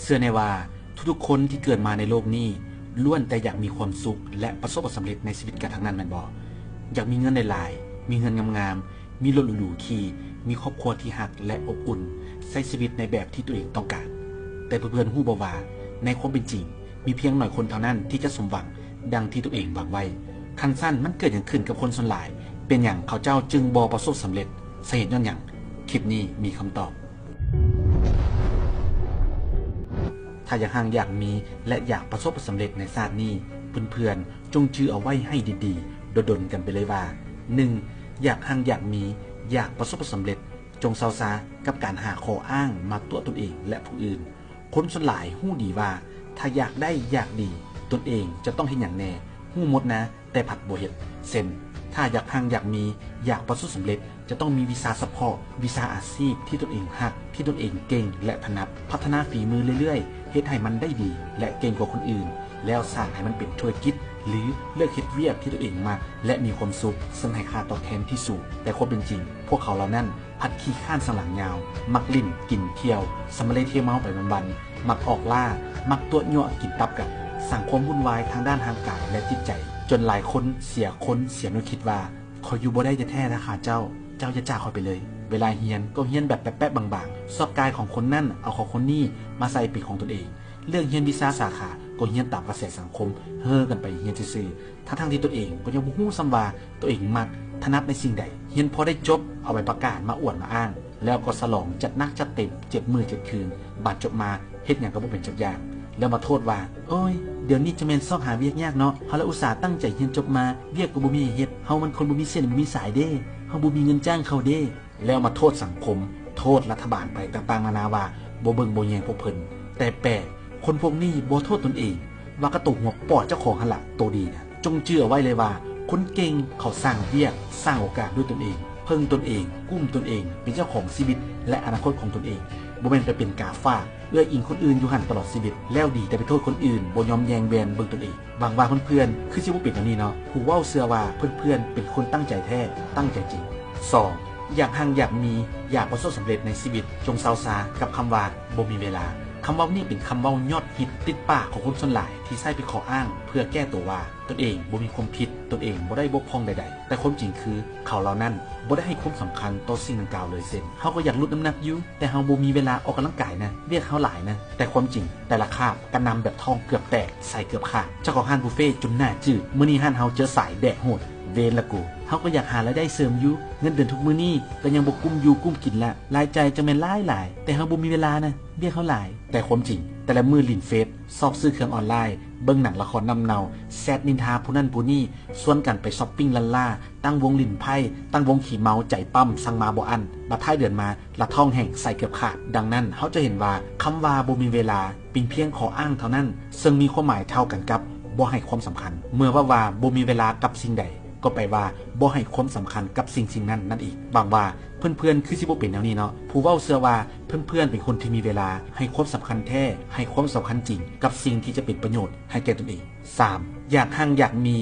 ເຊື່ອແນ່ວ່າທຸກໆຄົນທີ່ເກີດມາໃນໂລກນີ້ ລ້ວນແຕ່ຢາກມີຄວາມສຸກ ແລະ ປະສົບຜົນສຳເລັດໃນຊີວິດກັນທັງນັ້ນແມ່ນບໍ່? ຢາກມີເງິນຫຼາຍໆ, ມີເຮືອນງາມໆ, ມີລົດຫຼູໆຂີ່, ມີຄອບຄົວທີ່ຮັກ ແລະ ອົບອຸ່ນ, ໃຊ້ຊີວິດໃນແບບທີ່ຕົວເອງຕ້ອງການ. ແຕ່ເພື່ອນໆຮູ້ບໍ່ວ່າ ໃນຄວາມເປັນຈິງ ມີພຽງໜ້ອຍຄົນເທົ່ານັ້ນທີ່ຈະສົມຫວັງດັ່ງທີ່ຕົວເອງຫວັງໄວ້. ຄັນຊັ້ນມັນເກີດຫຍັງຂຶ້ນກັບຄົນສ່ວນຫຼາຍ? ເປັນຫຍັງເຂົາເຈົ້າຈຶ່ງບໍ່ປະສົບສຳເລັດ? ສາເຫດຍ້ອນຫຍັງ? ຄລິບນີ້ມີຄຳຕອບ. ຖ້າຢາກຮັ່ງຢາກມີ ແລະ ຢາກປະສົບຜົນສຳເລັດໃນຊາດນີ້, ເພື່ອນໆ ຈົ່ງຈື່ເອົາໄວ້ໃຫ້ດີໆ ດົນໆກັນໄປເລີຍວ່າ ໜຶ່ງ ຢາກຮັ່ງຢາກມີ, ຢາກປະສົບຜົນສຳເລັດ, ຈົ່ງເຊົາຊາກັບການຫາຂໍ້ອ້າງມາຕົວະຕົນເອງ ແລະ ຜູ້ອື່ນ. ຄົນສ່ວນຫຼາຍຮູ້ດີວ່າ ຖ້າຢາກໄດ້ຢາກດີ, ຕົນເອງຈະຕ້ອງເຮັດຫຍັງແດ່? ຮູ້ໝົດນະ, ແຕ່ພັດບໍ່ເຮັດ. ເຊັ່ນ ຖ້າຢາກຮັ່ງຢາກມີ, ຢາກປະສົບສຳເລັດ, ຈະຕ້ອງມີວິຊາສະເພາະ, ວິຊາອາຊີບທີ່ຕົນເອງຮັກ, ທີ່ຕົນເອງເກັ່ງ ແລະ ຖະໜັດ, ພັດທະນາຝີມືເລື້ອຍໆ, ເຮັດໃຫ້ມັນໄດ້ດີ ແລະ ເກັ່ງກວ່າຄົນອື່ນ, ແລ້ວສ້າງໃຫ້ມັນເປັນທຸລະກິດ ຫຼື ເລືອກເຮັດວຽກທີ່ຕົວເອງມັກ ແລະ ມີຄວາມສຸກ, ເຊິ່ງໃຫ້ຄ່າຕອບແທນທີ່ສູງ. ແຕ່ຄວາມເປັນຈິງ, ພວກເຂົາເຫຼົ່ານັ້ນພັດຂີ້ຄ້ານສັນຫຼັງຍາວ, ມັກຫຼິ້ນ, ກິນ, ທ່ຽວ, ສຳມະເລທ່ຽວເມົາໄປວັນໆ, ມັກອອກລ້າ, ມັກຕົວະຍົວະກິນຕັບກັນ, ສ້າງຄວາມວຸ່ນວາຍທາງດ້ານຮ່າງກາຍ ແລະ ຈິດໃຈ, ຈົນຫຼາຍຄົນເສຍຄົນເສຍແນວຄິດວ່າ ຂ້ອຍຢູ່ບໍ່ໄດ້ແທ້ໆ ຖ້າຂາດເຈົ້າ, ເຈົ້າຢ່າຈາກຂ້ອຍໄປເລີຍ. ເວລາຮຽນກໍຮຽນແບບແປະໆບາງໆ, ຊອກກາຍຂອງຄົນນັ້ນເອົາຂອງຄົນນີ້ມາໃສ່ເປັນຂອງຕົນເອງ. ເລືອກຮຽນວິຊາສາຂາກໍຮຽນຕາມກະແສສັງຄົມ, ເຮີກັນໄປຮຽນຊື່ໆ ທັງໆທີ່ຕົນເອງກໍຍັງບໍ່ຮູ້ຊ້ຳວ່າຕົວເອງມັກ, ຖະໜັດໃນສິ່ງໃດ. ຮຽນພໍໄດ້ຈົບ, ເອົາໃບປະກາດມາອວດມາອ້າງ, ແລ້ວກໍສະຫຼອງຈັດໜັກຈັດເຕັມເຈັດມື້ເຈັດຄືນ. ບາດຈົບມາເຮັດຫຍັງກໍບໍ່ເປັນຈັກຢ່າງ, ແລ້ວມາໂທດວ່າ ໂອ້ຍ ດຽວນີ້ຈະແມ່ນຊອກຫາວຽກຍາກເນາະ, ເຮົາລະອຸດສ່າຕັ້ງໃຈຮຽນຈົບມາ, ວຽກກໍບໍ່ມີໃຫ້ເຮັດ, ເຮົາມັນຄົນບໍ່ມີເສັ້ນບໍ່ມີສາຍເດ້, ເຮົາບໍ່ມີເງິນຈ້າງເຂົາເດ້. ແລ້ວມາໂທດສັງຄົມ, ໂທດລັດຖະບານໄປຕ່າງໆນານາວ່າບໍ່ເບິ່ງບໍ່ແຍງພວກເພິ່ນ. ແຕ່ແປກ, ຄົນພວກນີ້ບໍ່ໂທດຕົນເອງ, ວ່າກະໂຕຫົວປອດເຈົ້າຂອງຫັ້ນລະໂຕດີນະ. ຈົ່ງຈື່ເອົາໄວ້ເລີຍວ່າ ຄົນເກັ່ງເຂົາສ້າງວຽກ, ສ້າງໂອກາດດ້ວຍຕົນເອງ, ເພິ່ງຕົນເອງ, ກຸ້ມຕົນເອງ, ເປັນເຈົ້າຂອງຊີວິດ ແລະ ອະນາຄົດຂອງຕົນເອງ. ບໍ່ແມ່ນໄປເປັນກາຝາກ, ເອື້ອຍອີງຄົນອື່ນຢູ່ຫັ້ນຕະຫຼອດຊີວິດ, ແລ້ວດີແຕ່ໄປໂທດຄົນອື່ນ, ບໍ່ຍອມແຍງແບນເບິ່ງຕົນເອງ. ຫວັງວ່າເພື່ອນໆ ຄືຊິບໍ່ເປັນແນວນີ້ເນາະ. ຜູ້ເວົ້າເຊື່ອວ່າເພື່ອນໆເປັນຄົນຕັ້ງໃຈແທ້, ຕັ້ງໃຈຈິງ. ສອງ ຢາກຮັ່ງຢາກມີ, ຢາກປະສົບສຳເລັດໃນຊີວິດ, ຈົ່ງເຊົາຊາກັບຄຳວ່າບໍ່ມີເວລາ. ຄຳເວົ້ານີ້ເປັນຄຳເວົ້າຍອດຮິດຕິດປາກຂອງຄົນສ່ວນຫຼາຍທີ່ໃຊ້ເປັນຂໍ້ອ້າງເພື່ອແກ້ໂຕວ່າຕົນເອງບໍ່ມີຄວາມຜິດ, ຕົນເອງບໍ່ໄດ້ບົກຜ່ອງໃດໆ. ແຕ່ຄວາມຈິງຄື ເຂົາເຫຼົ່ານັ້ນບໍ່ໄດ້ໃຫ້ຄວາມສຳຄັນຕໍ່ສິ່ງດັ່ງກ່າວເລີຍ. ເຊັ່ນ ເຮົາກໍຢາກຫຼຸດນ້ຳໜັກຢູ່, ແຕ່ເຮົາບໍ່ມີເວລາອອກກຳລັງກາຍນະ, ວຽກເຮົາຫຼາຍນະ. ແຕ່ຄວາມຈິງ ແຕ່ລະຄາບກະນຳແບບທ້ອງເກືອບແຕກ, ໄສ້ເກືອບຂາດ. ເຈົ້າຂອງຮ້ານບຸບເຟຈົນໜ້າຈືດ, ມື້ນີ້ຮ້ານເຮົາເຈີສາຍແດກໂຫດ, ເວນລະກູ. ເຮົາກໍຢາກຫາລາຍໄດ້ເສີມຢູ່, ເງິນເດືອນທຸກມື້ນີ້ກໍຍັງບໍ່ກຸ້ມຢູ່ກຸ້ມກິນລະ, ລາຍຈ່າຍຈັ່ງແມ່ນຫຼາຍໆ, ແຕ່ເຮົາບໍ່ມີເວລານະ, ວຽກເຮົາຫຼາຍ. ແຕ່ຄວາມຈິງ ແຕ່ລະມື້ຫຼິ້ນເຟສ, ຊອກຊື້ເຄື່ອງອອນລາຍ, ເບິ່ງໜັງລະຄອນນ້ຳເນົ່າ, ແຊັດນິນທາຜູ້ນັ້ນຜູ້ນີ້, ຊວນກັນໄປຊັອບປິງລ້ານລາ, ຕັ້ງວົງຫຼິ້ນໄພ້, ຕັ້ງວົງຂີ້ເມົາໃຈປ້ຳ, ສັ່ງມາບໍ່ອັ້ນ, ບາດທ້າຍເດືອນມາ ລະທ້ອງແຫ້ງ, ໄສ້ເກືອບຂາດ. ດັ່ງນັ້ນ ເຮົາຈະເຫັນວ່າຄຳວ່າບໍ່ມີເວລາ ເປັນພຽງຂໍ້ອ້າງເທົ່ານັ້ນ, ເຊິ່ງມີຄວາມໝາຍເທົ່າກັນກັບບໍ່ໃຫ້ຄວາມສຳຄັນ. ເມື່ອເວົ້າວ່າບໍ່ມີເວລາກັບສິ່ງໃດ, ກໍແປວ່າບໍ່ໃຫ້ຄວາມສຳຄັນກັບສິ່ງສິ່ງນັ້ນນັ້ນເອງ. ຫວັງວ່າເພື່ອນໆ ຄືຊິບໍ່ເປັນແນວນີ້ເນາະ. ຜູ້ເວົ້າເຊື່ອວ່າເພື່ອນໆເປັນຄົນທີ່ມີເວລາ, ໃຫ້ຄວາມສຳຄັນແທ້, ໃຫ້ຄວາມສຳຄັນຈິງກັບສິ່ງທີ່ຈະເປັນປະໂຫຍດໃຫ້ແກ່ຕົນເອງ. ສາມ ຢາກຮັ່ງຢາກມີ,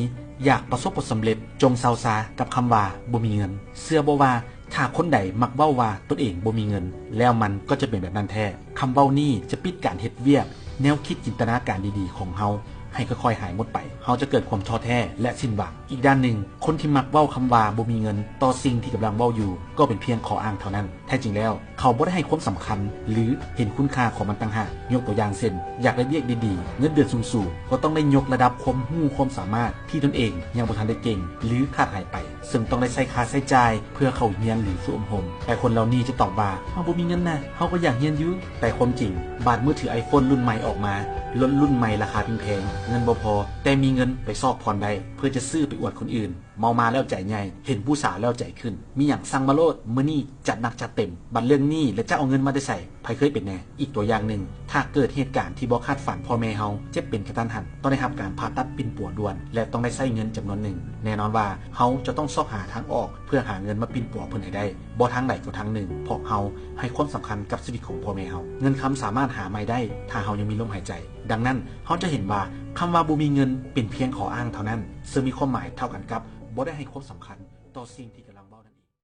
ຢາກປະສົບຜົນສຳເລັດ, ຈົ່ງເຊົາຊາກັບຄຳວ່າບໍ່ມີເງິນ. ເຊື່ອບໍ່ວ່າ ຖ້າຄົນໃດມັກເວົ້າວ່າຕົນເອງບໍ່ມີເງິນ, ແລ້ວມັນກໍຈະເປັນແບບນັ້ນແທ້. ຄຳເວົ້ານີ້ຈະປິດການເຮັດວຽກ, ແນວຄິດ, ຈິນຕະນາການດີໆຂອງເຮົາໃຫ້ຄ່ອຍໆຫາຍໝົດໄປ. ເຮົາຈະເກີດຄວາມທໍ້ແທ້ ແລະ ສິ້ນຫວັງ. ອີກດ້ານໜຶ່ງ, ຄົນທີ່ມັກເວົ້າຄຳວ່າບໍ່ມີເງິນຕໍ່ສິ່ງທີ່ກຳລັງເວົ້າຢູ່ ກໍເປັນພຽງຂໍ້ອ້າງເທົ່ານັ້ນ. ແທ້ຈິງແລ້ວ ເຂົາບໍ່ໄດ້ໃຫ້ຄວາມສຳຄັນ ຫຼື ເຫັນຄຸນຄ່າຂອງມັນຕ່າງຫາກ. ຍົກຕົວຢ່າງເຊັ່ນ, ຢາກໄດ້ວຽກດີໆ, ເງິນເດືອນສູງໆ, ກໍຕ້ອງໄດ້ຍົກລະດັບຄວາມຮູ້ຄວາມສາມາດທີ່ຕົນເອງຍັງບໍ່ທັນໄດ້ເກັ່ງ ຫຼື ຂາດຫາຍໄປ, ເຊິ່ງຕ້ອງໄດ້ໃຊ້ຄ່າໃຊ້ຈ່າຍເພື່ອເຂົ້າຮຽນ ຫຼື ຝຶກອົບຮົມ. ແຕ່ຄົນເຫຼົ່ານີ້ຈະຕອບວ່າ ເຮົາບໍ່ມີເງິນນະ, ເຮົາກໍຢາກຮຽນຢູ່. ແຕ່ຄວາມຈິງ, ບາດມືຖືໄອໂຟນລຸ້ນໃໝ່ອອກມາ, ລົດລຸ້ນໃໝ່ລາຄາແພງໆ, ເງິນບໍ່ພໍ, ແຕ່ມີເງິນໄປຊອກບ່ອນໄດ້ ເພື່ອຈະຊື້ໄປອວດຄົນອື່ນ. ເມົາມາແລ້ວໃຈໃຫຍ່, ເຫັນຜູ້ສາວແລ້ວໃຈຂຶ້ນ, ມີຫຍັງສັ່ງມາໂລດ, ມື້ນີ້ຈັດໜັກຈັດເຕັມ. ບັດເລື່ອງນີ້ແລ້ວຈະເອົາເງິນມາແຕ່ໃສ? ໃຜເຄີຍເປັນແດ່? ອີກຕົວຢ່າງໜຶ່ງ, ຖ້າເກີດເຫດການທີ່ບໍ່ຄາດຝັນ, ພໍ່ແມ່ເຮົາເຈັບເປັນກະທັນຫັນ, ຕ້ອງໄດ້ຮັບການຜ່າຕັດປິ່ນປົວດ່ວນ ແລະ ຕ້ອງໄດ້ໃຊ້ເງິນຈຳນວນໜຶ່ງ, ແນ່ນອນວ່າເຮົາຈະຕ້ອງຊອກຫາທາງອອກເພື່ອຫາເງິນມາປິ່ນປົວເພິ່ນໃຫ້ໄດ້. ບໍ່ທາງໃດກໍທາງໜຶ່ງ, ເພາະເຮົາໃຫ້ຄວາມສຳຄັນກັບຊີວິດຂອງພໍ່ແມ່ເຮົາ. ເງິນຄຳສາມາດຫາໃໝ່ໄດ້ ຖ້າເຮົາຍັງມີລົມຫາຍໃຈ. ດັ່ງນັ້ນ, ເຮົາຈະເຫັນວ່າຄຳວ່າບໍ່ມີເງິນເປັນພຽງຂໍ້ອ້າງເທົ່ານັ້ນ, ເຊິ່ງມີຄວາມໝາຍເທົ່າກັນກັບບໍ່ໄດ້ໃຫ້ຄວາມສຳຄັນຕໍ່ສິ່ງທີ່ກຳລັງ